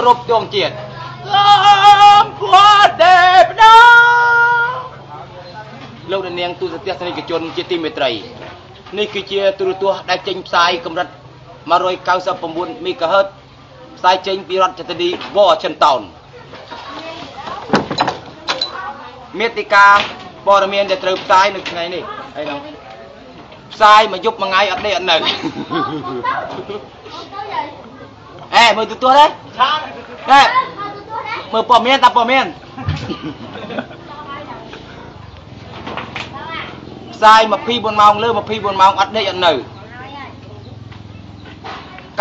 រពទងជាតិសូមពួតទេពតាលោកនាងទូរទស្សនិកជនជាទីមេត្រីនេះគឺជាទូរទស្សន៍ដែលចេញផ្សាយកម្រិត199 MHz ផ្សាយចេញពីរដ្ឋធានី Washington មេតិកាព័ត៌មានដែលត្រូវផ្សាយនៅថ្ងៃនេះអីហ្នឹងផ្សាយមួយយប់មួយថ្ងៃអត់ដេកអត់នៅអេមើលទូទស្សន៍ទេអេមើលព័ត៌មានតាព័ត៌មានផ្សាយ24ម៉ោងលើ24ម៉ោងអត់ដេកអត់នៅ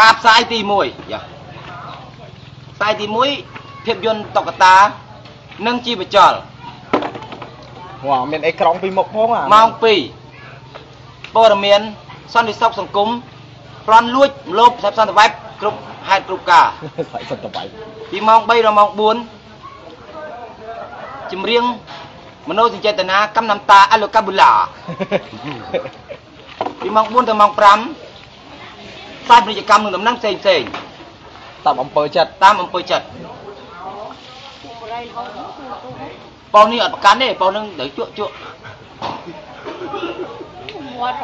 ការផ្សាយទី1យ៉ាផ្សាយទី1ភាពយន្តតុក្កតានិងជីវចលវ៉ាមានអេក្រង់ពីមុខផងម៉ោង2ព័ត៌មានសន្តិសុខសង្គមប្លន់លួចលោបផ្សាយសន្តិវ៉ែបគ្រប់ហេតុគ្រប់ការសន្តិវ៉ែបពីម៉ោង3ដល់ម៉ោង4ចម្រៀងមโนសញ្ចេតនាកម្មនំតាអលកាប៊ូឡាពីម៉ោង4ដល់ម៉ោង5ផ្សាយពាណិជ្ជកម្មនឹងដំណឹងផ្សេងផ្សេងតាមអំពើចិត្តតាមអំពើចិត្តបងនេះអត់ប្រកាន់ទេបងនឹងត្រូវជក់ជក់មាត់